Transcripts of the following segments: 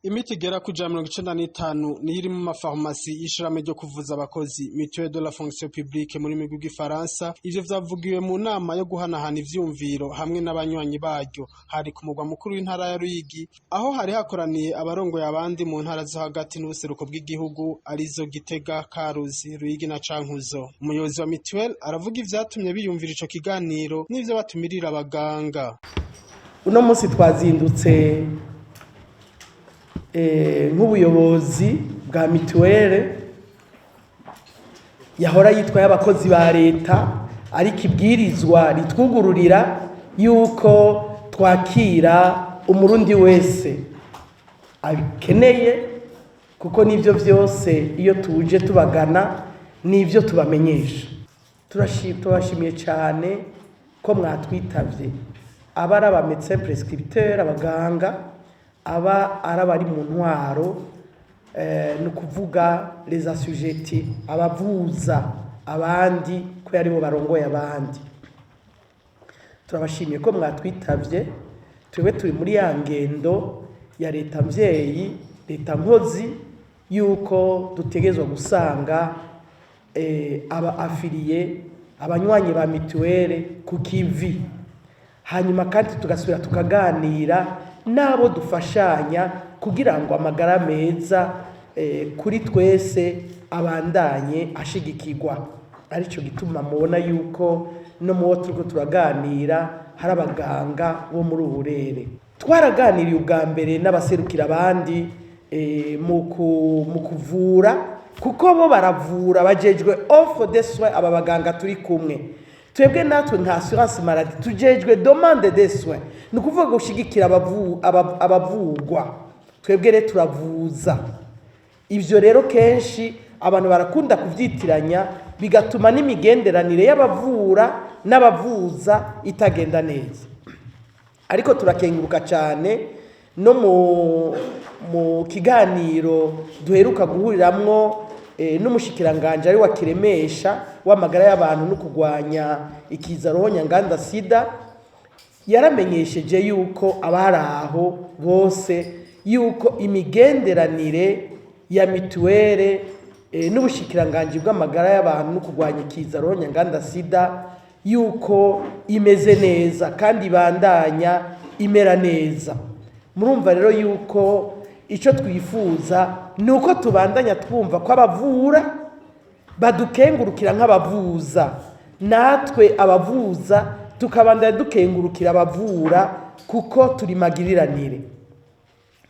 Imiti igera ku 195 niyo iri mu mafarumasi y'ishirahamwe ryo kuvuza abakozi, Mutuelle de la fonction publique mu rurimi rw'igifaransa. Ivyo vyavugiwe mu nama yo guhanahana ivyumviro hamwe n'abanywanyi baryo. Hari ku mugwa mukuru w'intara ya Ruyigi, aho hari hakoraniye abarongoye abandi mu ntara zo hagati n'ubuseruko bw'igihugu, arizo Gitega, Karusi, Ruyigi na Cankuzo. Umuyobozi wa Mutuelle aravuga ivyatumye biyumvira ico kiganiro n'ivyo batumirira abaganga. Uno munsi twazindutse nk'ubuyobozi bwa mituwele yahora yitwa y'abakozi ba leta, ariko ibwirizwa ritwugururira yuko twakira Umurundi wese abikeneye, kuko n'ibyo byose iyo tuje tubagana n'ibyo tubamenyesha. Tubashimiye cyane ko mwatwitabye, aba ari aba médecin prescripteur, abaganga, aba ari abari mu ntwaro, ni ukuvuga les assujettis, abavuza abandi ko aribo barongoye abandi. Turabashimiye ko mwatwitabye. Twebwe turi muri ya ngendo ya leta mvyeyi, leta nkozi, yuko dutegerezwa gusanga aba affiliés, abanywanyi ba mituwele ku kivi, hanyuma kandi tugasubira tukaganira n'abo dufashanya kugira ngo amagara meza kuri twese abandanye ashigikirwa. Aricyo gituma mubona yuko no mu bo turiko turaganira hari abaganga bo muri ubu burere. Twaraganiriye ubwa mbere n'abaserukira abandi mu kuvura, kuko bo baravura, bajejwe offre de soins. Aba baganga turi kumwe, twebwe natwe nka assurance maladie tujejwe demande de soins, ni ukuvuga gushigikira abavugwa. Twebwe rero turavuza. Ibyo rero kenshi abantu barakunda kubyitiranya, bigatuma n'imigenderanire y'abavura n'abavuza itagenda neza. Ariko turakenguruka cyane, no mu kiganiro duheruka guhuriramwo n'umushikiranganje ari wa kiremesha w'amagara y'abantu no kurwanya ikiza ruhonyanganda sida, yaramenyesheje yuko abari aho bose yuko imigenderanire ya mituwere n'ubushikiranganji bw'amagara y'abantu no kurwanya ikiza ruhonyanganda sida yuko imeze neza kandi ibandanya imera neza. Murumva rero yuko icyo twifuza ni uko tubandanya twumva ko abavura badukengurukira nk'abavuza, natwe abavuza tukabandanya dukengurukira abavura, kuko turi magiriranire.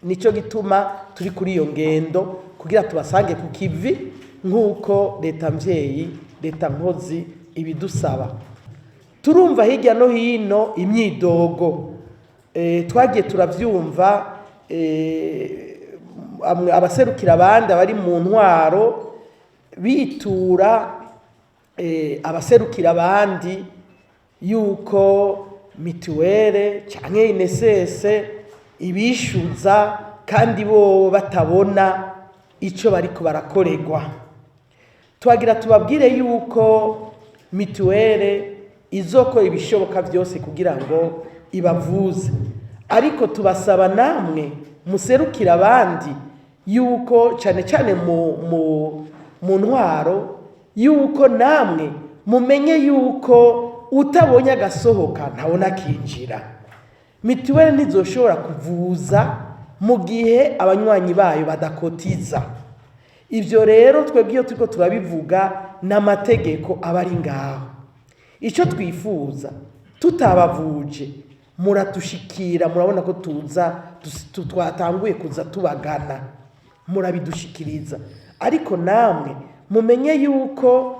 Nicyo gituma turi kuri iyo ngendo kugira tubasange ku kivi, nk'uko leta mvyeyi, leta nkozi ibidusaba. Turumva hirya no hino imyidogo, twagiye turavyumva, abaserukira abandi, abari mu ntwaro, bitura abaserukira abandi yuko mituwele canke INSS ibishuza kandi bo batabona ico bariko barakorerwa. Twagira tubabwire yuko mituwele izokora ibishoboka byose kugira ngo ibavuze, ariko tubasaba namwe muserukira abandi yuko cyane cyane mu ntwaro yuko namwe mumenye yuko utabonye agasohoka ntabona akinjira. Mituweli ntizoshobora kuvuza mu gihe abanywanyi bayo badakotiza. Ibyo rero twebwe iyo turiko turabivuga, n'amategeko aba ari ngaho. Icyo twifuza, tutabavuje muratushikira, murabona ko tuza twatanguye kuza tubagana, murabidushikiriza. Ariko namwe mumenye yuko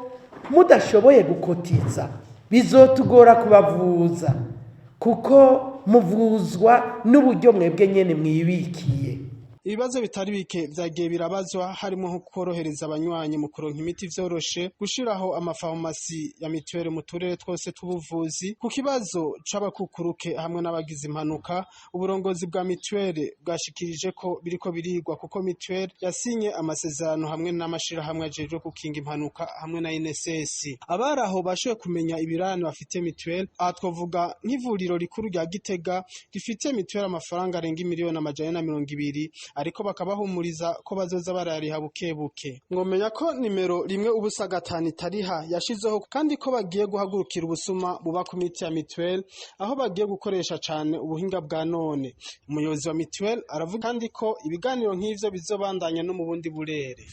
mudashoboye gukotiza bizotugora kubavuza, kuko muvuzwa n'uburyo mwebwe nyene mwibikiye. Ibibazo bitari bike vyagiye birabazwa, harimo nko korohereza abanywanyi mu kuronka imiti vyoroshe, gushiraho amafarumasi ya mituweli mu turere twose tw'ubuvuzi. Ku kibazo c'abakukuruke hamwe n'abagize impanuka, uburongozi bwa mituweli bwashikirije ko biriko birigwa, kuko mituweli yasinye amasezerano hamwe n'amashirahamwe ajejwe gukinga impanuka hamwe na INSS. Abari aho bashoboye kumenya ibirane bafite mituweli. Aha twavuga nk'ivuriro rikuru rya Gitega rifite mituweli amafaranga arenga 420 miliyoni. ariko bakabahumuriza ko bazoza barayariha buke buke. Mwomenya ko nimero 105 itariha yashizeho, kandi ko bagiye guhagurukira ubusuma buba ku miti ya mutuelle, aho bagiye gukoresha cane ubuhinga bwa none. Umuyobozi wa mutuelle aravuga kandi ko ibiganiro nk'ivyo bizobandanya no mu bundi burere.